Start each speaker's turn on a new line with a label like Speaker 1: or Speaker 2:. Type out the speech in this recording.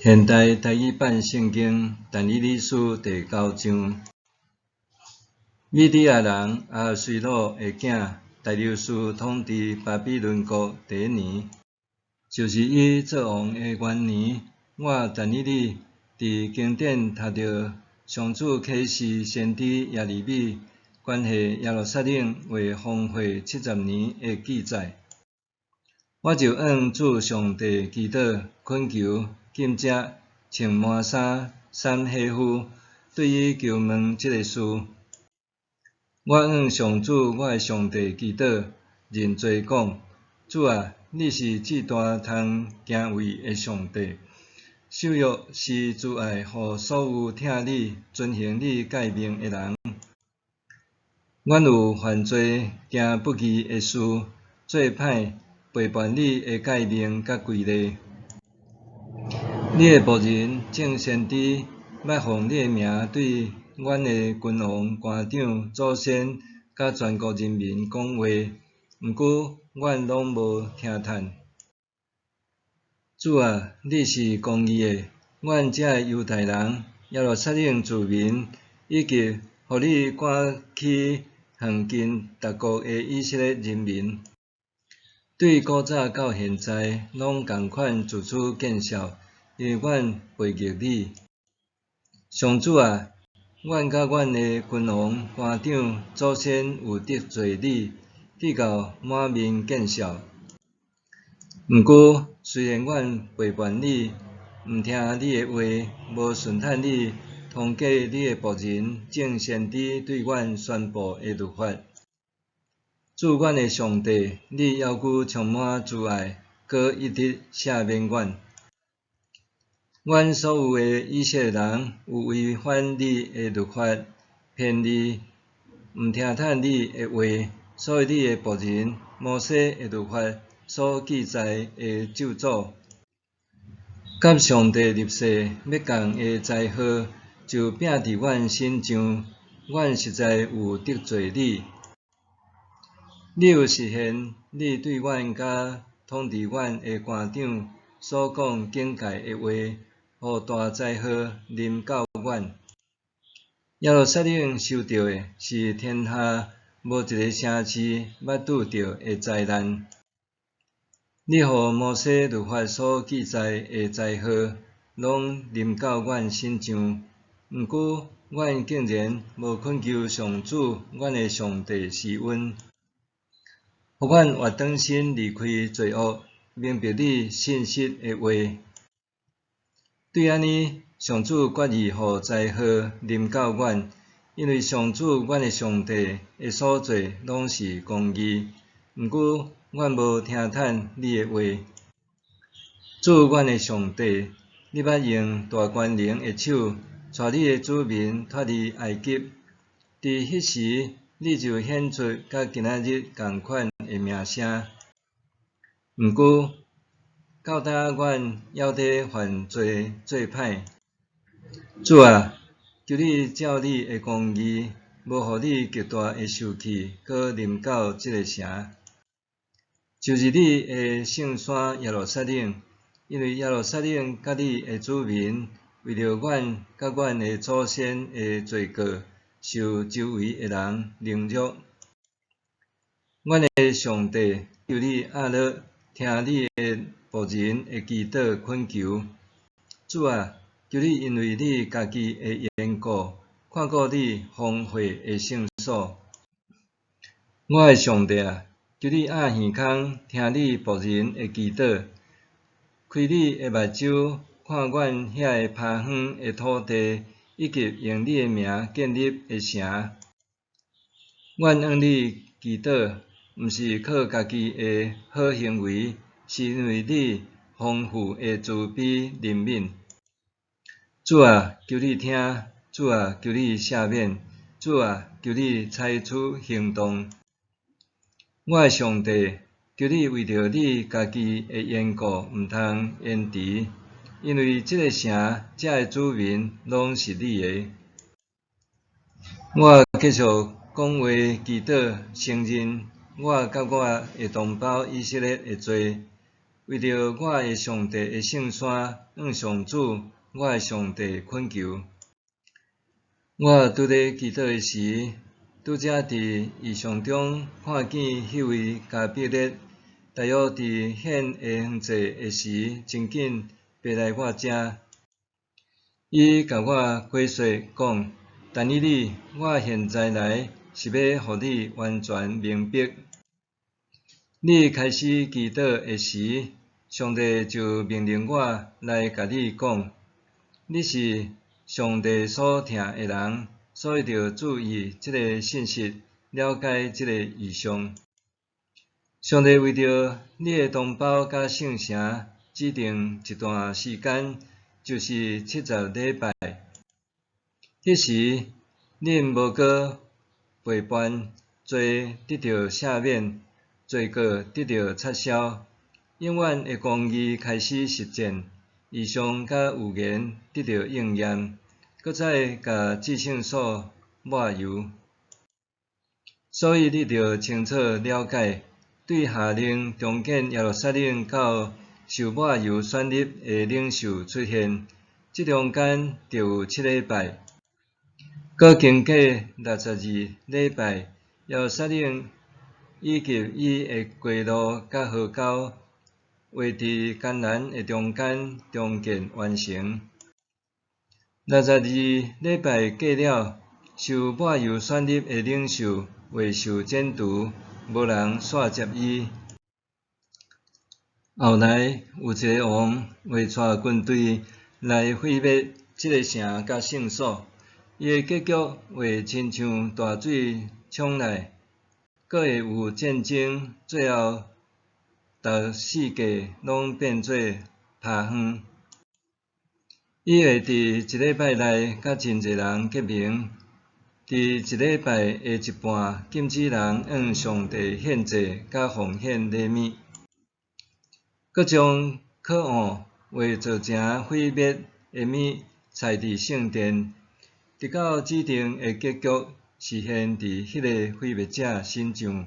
Speaker 1: 現代台語版聖經但以理書第九章，米底亞人亞哈隨魯的囝大流士統治巴比倫國第一年，就是伊做王的元年，我但以理佇宮殿讀著上主啟示先知耶利米關係耶路撒冷會荒廢70年的記載。我就向主上帝祈禱、懇求、禁食、穿麻衫、衫黑膚，對伊求問這个事。我向上主我的上帝祈禱，認罪講：主啊，你是至大通敬畏的上帝，守約施慈愛予所有疼你、遵行你誡命的人。阮有犯罪、行不義的事，做歹，背叛你的誡命佮規例。你的僕人眾先知，捌奉你的名對阮的君王、官長、祖先佮全國人民講話，毋過阮攏無聽趁。主啊，你是公義的，阮這个猶太人、耶路撒冷住民，以及予你趕去遠近逐國的以色列人民，對古早到現在，攏仝款自此見笑，因為阮背逆你。上主啊，阮佮阮的君王、官長、祖先有得罪你，直到滿面見笑。毋過，雖然阮背叛你，毋聽你的話，無順趁你通過你的僕人眾先知對阮宣布的律法。主阮的上帝，你猶閣充滿慈愛，閣一直赦免阮。阮所有的以色列人有違反你的律法，偏離，毋聽趁你的話，所以你的僕人摩西的律法所記載的咒詛，佮上帝立誓欲降的災禍，就摒佇阮身上。阮實在有得罪你。你有實現你對阮佮統治阮的官長所講警戒的話，予大災禍臨到阮。耶路撒冷受著的是天下無一个城市捌拄著的災難。你予摩西律法所記載的災禍，攏臨到阮身上。毋過，阮竟然無懇求上主，阮的上帝施恩，予阮活轉身離開罪惡，明白你信實的話。對按呢，上主決意予災禍臨到阮，因為上主阮的上帝的所做攏是公義。毋過，阮無聽趁你的話。主阮的上帝，你捌用大權能的手，帶你的子民脫離埃及。佇彼時，你就顯出佮今仔日仝款的名聲。毋過，到今阮猶佇犯罪做歹。主啊，求你照你的公義，無予你極大的受氣，閣臨到這个城，就是你的聖山耶路撒冷，因為耶路撒冷佮你的子民，為著阮佮阮的祖先的罪過，受周圍的人凌辱。阮的上帝，求你壓落聽你的僕人的祈禱懇求。主啊，求你因為你家己的緣故，看顧你荒廢的聖所。我的上帝啊，求你掩耳孔聽你僕人的祈禱，開你的目睭看阮遐个拋荒的土地，以及用你的名建立的城。阮向你祈禱，毋是靠家己的好行為，是因為你豐富的慈悲憐憫。主啊，求你聽！主啊，求你赦免！主啊，求你採取行動。我的上帝，求你為著你家己的緣故，毋通延遲，因為這个城、遮的子民攏是你的。我繼續講話祈禱，承認我佮我的同胞以色列的罪，為著我的上帝的聖山，向上主我的上帝懇求。我拄咧祈禱的時，拄才佇異象中看見彼位加百列，大約佇獻下昏祭的時，真緊爬來我遮。伊共我解說講：但以理，我現在來是欲予你完全明白。你開始祈禱的時，上帝就命令我來共你講。你是上帝所疼的人，所以著注意這个信息，了解這个異象。上帝為著你的同胞佮聖城指定一段時間，就是70禮拜。彼時，恁無閣背叛，罪得著赦免，罪過得著擦消，永遠的公義開始實踐，異象佮預言得著應驗，閣再共至聖所抹油。所以你著清楚了解，對下令重建耶路撒冷到受抹油選立的領袖出現，這中間著有七禮拜，閣經過62禮拜，耶路撒冷以及伊的街路佮河溝，會佇艱難的中間重建完成。62禮拜過了，受抹油選立的領袖會受剪除，無人紲接伊。後來有一个王會帶軍隊來毀滅這个城佮聖所，伊的結局會親像大水沖來，閣會有戰爭，最後逐四界攏變做拋荒。伊會佇一禮拜內佮真濟人結盟，佇一禮拜的一半禁止人向上帝獻祭佮奉獻禮物，閣將可惡會造成毀滅的物跙佇聖殿，直到指定的結局實現佇彼个毀滅者身上。